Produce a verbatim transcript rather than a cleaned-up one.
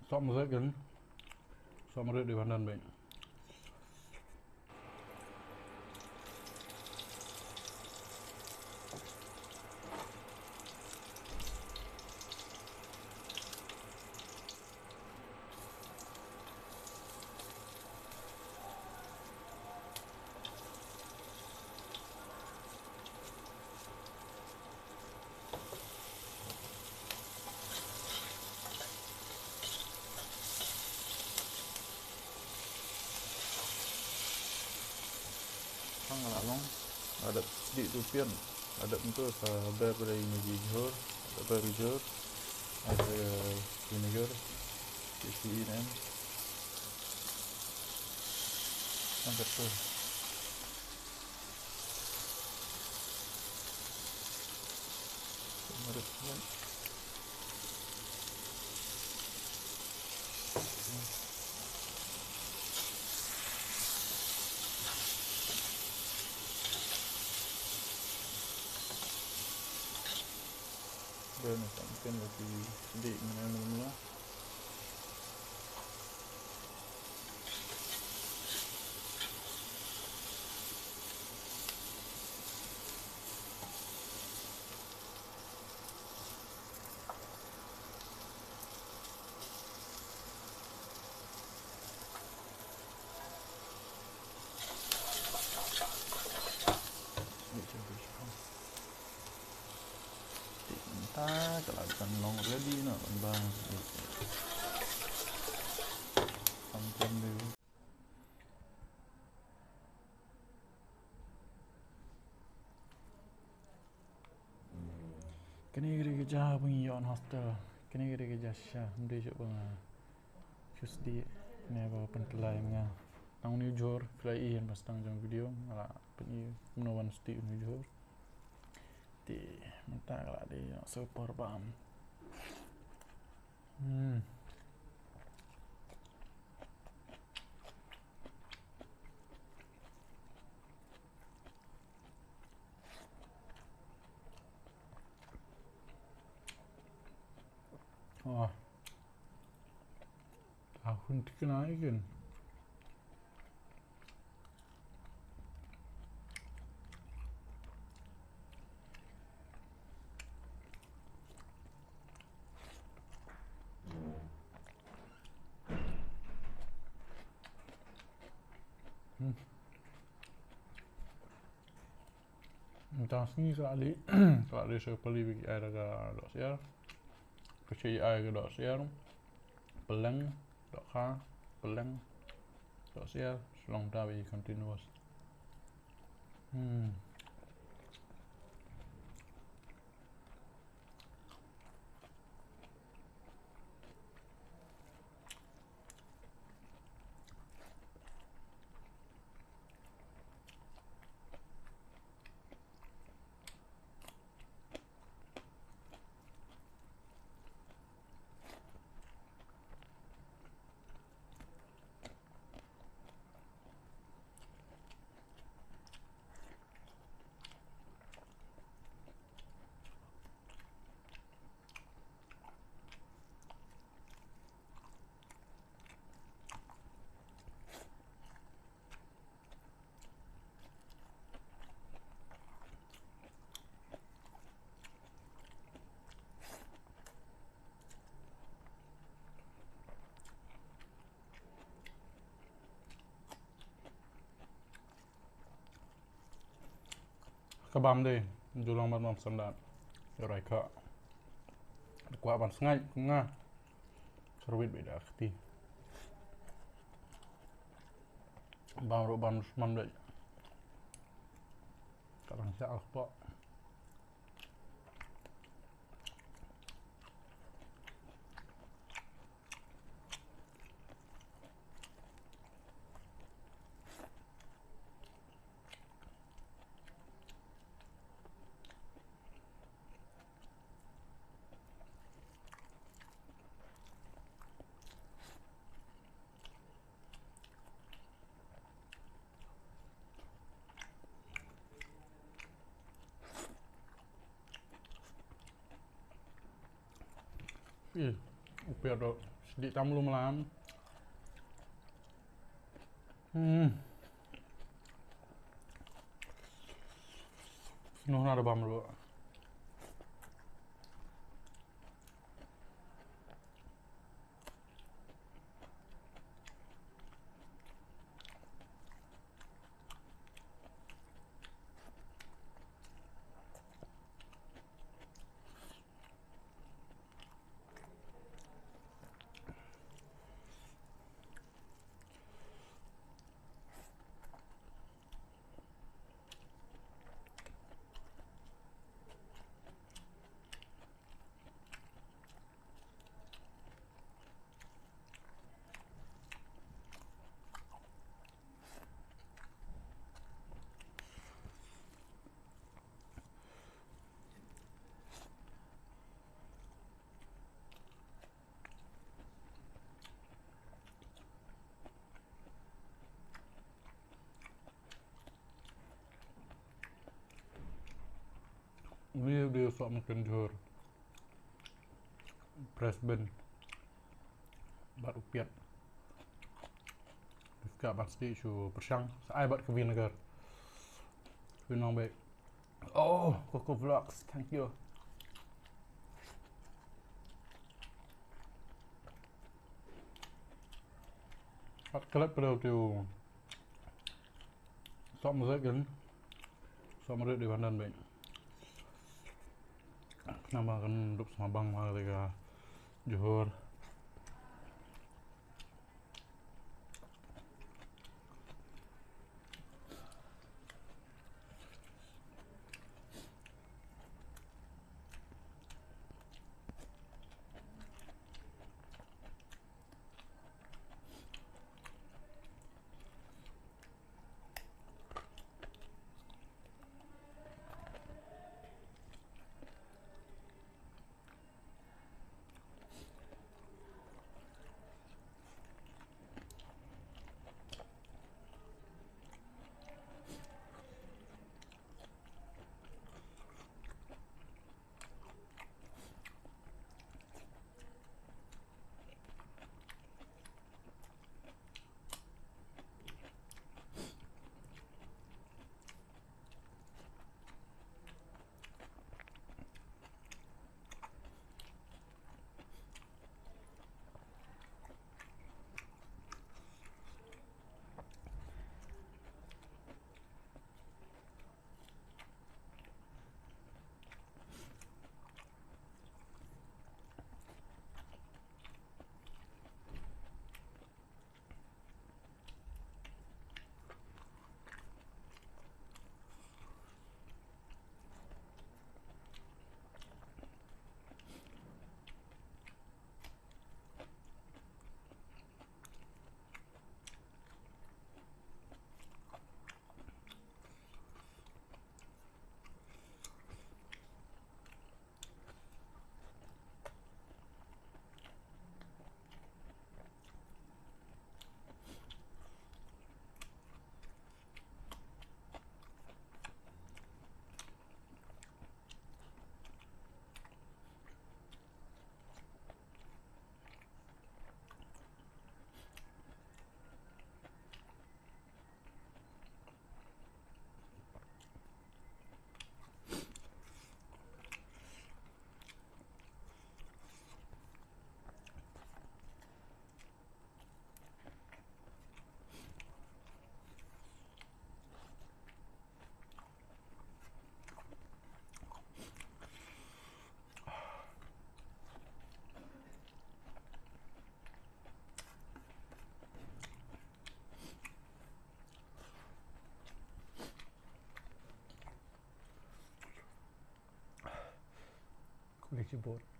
Sop mrek kan. Sop mrek di banan baik. Hang la long, la dep dih tu pian, la dep ntu sa ber pada ini jhur, la dep ber jhur, ada vinegar, isi inen. Hang kata. Dei na ka mungkin ba ki dih mynne mynne. Ta ka la kan long ready na ban ba. Samtiang dei. Kane ka dei ka jaka ba ngi ïoh hostel. Kane ka dei ka jaka shisha. Ym dei shuh ba nga shu sdieh ne ba pyntyllai ma nga. Tang une u jhur phi la ïohi ha ba sdang jong video nga la pyni kumno ban sdieh une u jhur. Te mynta ka la dei super bam. Hmm. Oh. Ah, hun tikna ikin. Hmm. Tang sngi ka la leit, ka la leit sha ka pali ba ki ai da ka dohsyiar. Ka shu ai ka dohsyiar. Pylleng, dohkha, pylleng, dohsyiar, shu long da ba i continuous. Hmm. Ka bam de, ju long ban bam standard. Ïa rai ka. Kwah ban sngaid kum nga. Syrwit beit da ka kti. Bam ruh bam sman beit. Ka rang sha al kpoh. Ih, u Piat ruh Di tam lum lam. Hmm. Snoh na da bam ruh. Wi dei u sohmynken jhur. Fresh bean bad u piat. Dei ka ban sdih shu pyrshang sa ai bad ka vinegar. Wi nong bek. Oh, Coco Vlogs, thank you. Pat klet pdeu tiu. Sok mrek kan. Sok mrek di pandan baik. Kenapa kan duk sama bang mah ketika johor. Khublei shibun.